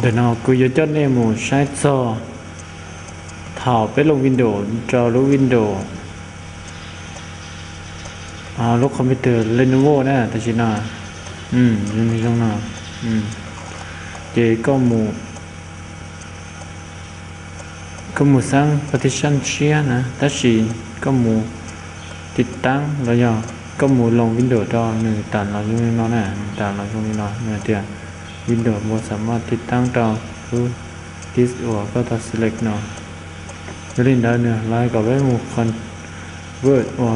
Ntawm no kuv yuav coj nej mus saib txog thaum peb load Windows rau lub Windows, lub computer Lenovo na, tam sim no, zoo no, ces koj mus xeeb partition tshiab na, tab sis koj mus tiv taab los yog koj mus load Windows rau nws tam los zoo li no na, nws tam los zoo li no, nws tias Windows npau xam maj tiv taab rau lub disk uas koj tau select no. Yog li ntawd nws hais kom peb mus convert ua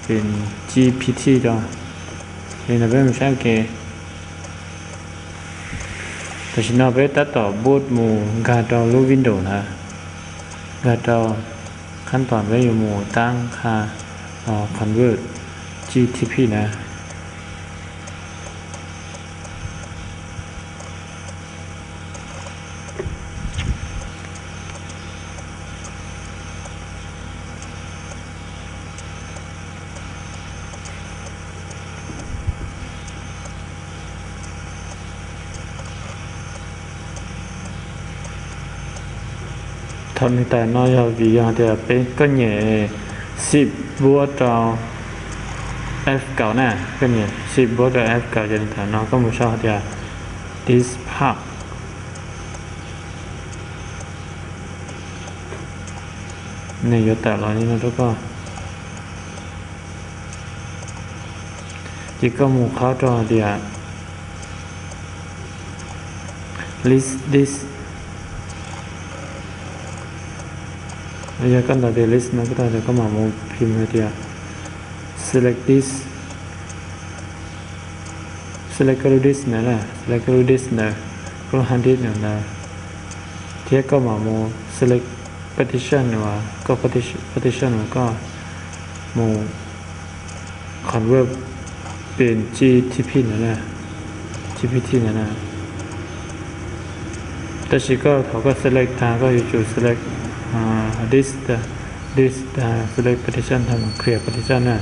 pem G P T rau. Li ntawd peb mus saib ua ke. Tam sim no peb tab tom boot mus nkag rau lub Windows ntawd, nkag rau qhab tos peb yuav mus tab qha convert G T P na. Thaum nws tawm no yog vim yog tias peb, koj nyem shift npuab rau F kaum na, koj nyem shift npuab rau F kaum ces nws tawm no, koj mus sau tias disk path. Nws yuav tawm los li no rau koj. Ces koj mus qhov rau hais tias list disk. Yog koj ntaus tias list no, koj tau tias koj mam mus phim hais tias select disk, select koj lub disk ntawd na, select koj lub disk ntawd, koj lub hard disk ntawd, thiab koj mam mus select partition uas koj, partition uas koj mus convert pem G T P ntawd na, G P T ntawd na. Tab sis koj thaum koj select tag koj yuav tsum select disk, disk tag select partition tag mus clear partition na.